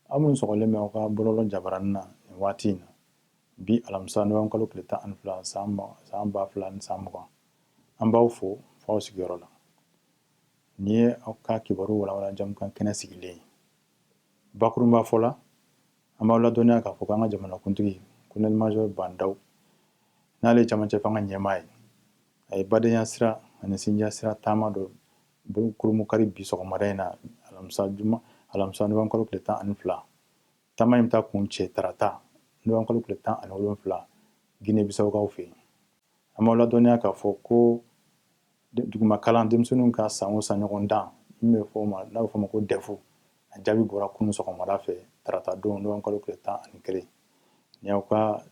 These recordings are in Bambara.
Aw minnu sɔgɔlen bɛ aw ka bɔlɔlɔ jabaranin na nin waati in na, bi alamisa novembre kalo tile 12 san 2020, an b'aw fo f'aw sigiyɔrɔ la. Nin ye aw ka kibaru walawala jamukan kɛnɛ sigilen ye. Bakurunba fɔ la, an b'aw ladɔnniya k'a fɔ k'an ka jamanakuntigi colonel major Bah N'Daw, n'ale ye camancɛ fanga ɲɛmaa ye, a ye badenya sira ani sinjiya sira taama dɔ kurumukari bi sɔgɔmada in na, alamisa juma, alamisa novembre kalo tile 12. Taama in bɛ taa kuncɛ tarata novembre kalo tile 17 Guinée Bissaukaw fɛ yen. An b'aw ladɔnniya k'a fɔ ko duguma kalan denmisɛnninw ka san o san ɲɔgɔn dan min bɛ fɔ o ma, n'a bɛ fɔ o ma ko DEF, a jaabi bɔra kunun sɔgɔmada fɛ tarata don novembre kalo tile 11. Nin y'aw ka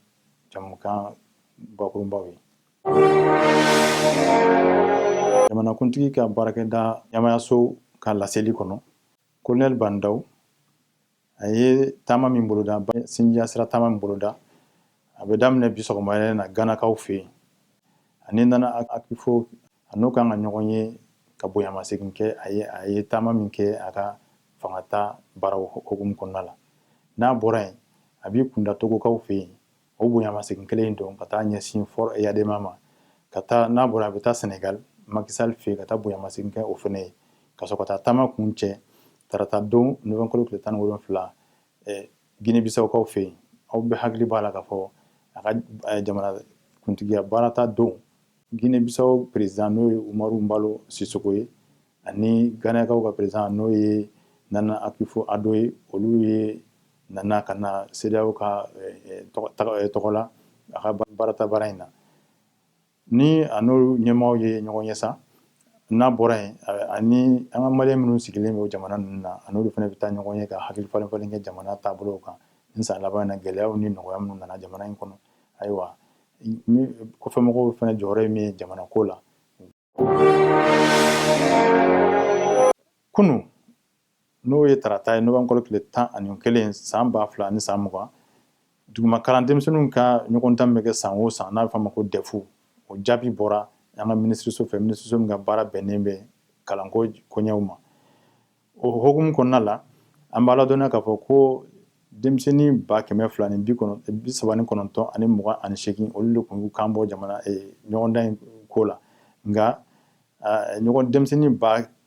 jamukan bakurunbaw ye. Jamanakuntigi ka baarakɛda ɲɛmaayaso ka laseli kɔnɔ, colonel Bah N'Daw a ye taama min boloda, sinjiya sira taama min boloda, a bɛ daminɛ bi sɔgɔmada na Ganakaw fɛ yen. Ani Nana Akufo a n'o kan ka ɲɔgɔn ye ka bonyamasegin kɛ a ye, a ye taama min kɛ a ka fangata baaraw hukumu kɔnɔna la. N'a bɔra yen, a b'i kunda Togokaw fɛ yen, o bonyamasegin kelen in don ka taa ɲɛsin Faure Eyadema ma. Ka taa, n'a bɔra, a bɛ taa Senegal Macky Sall fɛ yen ka taa bonyamasegin kɛ o fɛnɛ ye, ka sɔrɔ ka taa taama kuncɛ tarata don novembre kalo tile 17 Guinée Bissaukaw fɛ yen. Aw bɛ hakili b'a la k'a fɔ a ka jamana kuntigiya baarata don, Guinée Bissau président n'o ye Umaru Embalo Sissoco ye, ani Ghanakaw ka président n'o ye Nana Akufo Addo ye, olu ye nana ka na CEDEAO ka tɔgɔ la a ka baarata baara in na. Ni a n'o ɲɛmaaw ye ɲɔgɔn ye sa, n'a bɔra yen, ani an ka maliyɛn minnu sigilen bɛ o jamana ninnu na, a n'olu fana bɛ taa ɲɔgɔn ye ka hakili falen falen kɛ jamana taabolow kan nin san laban in na, gɛlɛyaw ni nɔgɔya minnu nana jamana in kɔnɔ. Ayiwa, ni kɔfɛmɔgɔw fana jɔyɔrɔ ye min ye jamana ko la. Kunun, n'o ye tarata ye novembre kalo tile 11 san 2020, duguma kalan denmisɛnninw ka ɲɔgɔndan bɛ kɛ san o san, n'a bɛ fɔ a ma ko DEF, o jaabi bɔra an ka minisiriso fɛ, minisiriso min ka baara bɛnnen bɛ kalanko koɲɛw ma. O hukumu kɔnɔna la, an b'a ladɔnniya k'a fɔ ko denmisɛnnin ba kɛmɛ fila ni bi saba ni kɔnɔntɔn ani mugan ani seegin, olu de tun y'u kan bɔ jamana ɲɔgɔndan in ko la. Nka ɲɔgɔn denmisɛnnin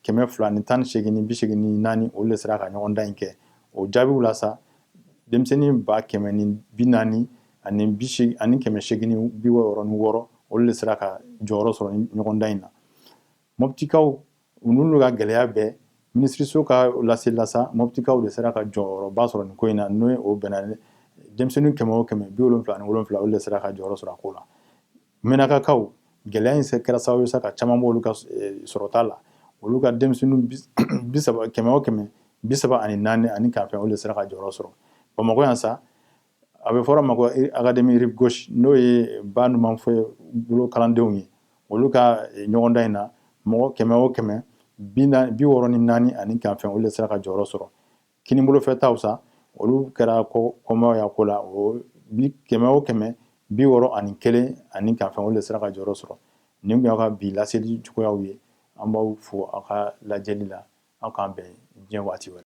218,84, olu de sera ka ɲɔgɔndan in kɛ. O jaabiw la sa, denmisɛnnin ba kɛmɛ ni bi naani ani bi seegin ani kɛmɛ seegin ni bi wɔɔrɔ ni wɔɔrɔ, olu de sera ka jɔyɔrɔ sɔrɔ ɲɔgɔndan in na. Mɔptikaw, u n'olu ka gɛlɛya bɛɛ, minisiriso ka laseli la sa, Mɔptikaw de sera ka jɔyɔrɔba sɔrɔ nin ko in na, n'o o bɛnna denmisɛnnin kɛmɛ o kɛmɛ, 77, olu de sera ka jɔyɔrɔ sɔrɔ a ko la. Mɛnakakaw, gɛlɛya in kɛra sababu ye sa ka caman bɔ olu ka sɔrɔta la. Olu ka denmisɛnnin bi saba, kɛmɛ o kɛmɛ, 34 ani kanfɛn, olu de sera ka jɔyɔrɔ sɔrɔ. Bamakɔ yan sa, a bɛ fɔra ma ko Académie Rive Gauche, n'o ye ba numanfɛ bolo kalandenw ye, olu ka ɲɔgɔndan in na, mɔgɔ kɛmɛ o kɛmɛ, 64 ani kanfɛn, olu de sera ka jɔyɔrɔ sɔrɔ. Kininbolofɛtaw sa, olu kɛra kɔmaw ya ko la, o bi kɛmɛ o kɛmɛ, 61 ani kanfɛn, olu de sera ka jɔyɔrɔ sɔrɔ. Nin tun y'aw ka bi laseli cogoyaw ye. An b'aw fo aw ka lajɛli la. Aw k'an bɛn diɲɛ waati wɛrɛ.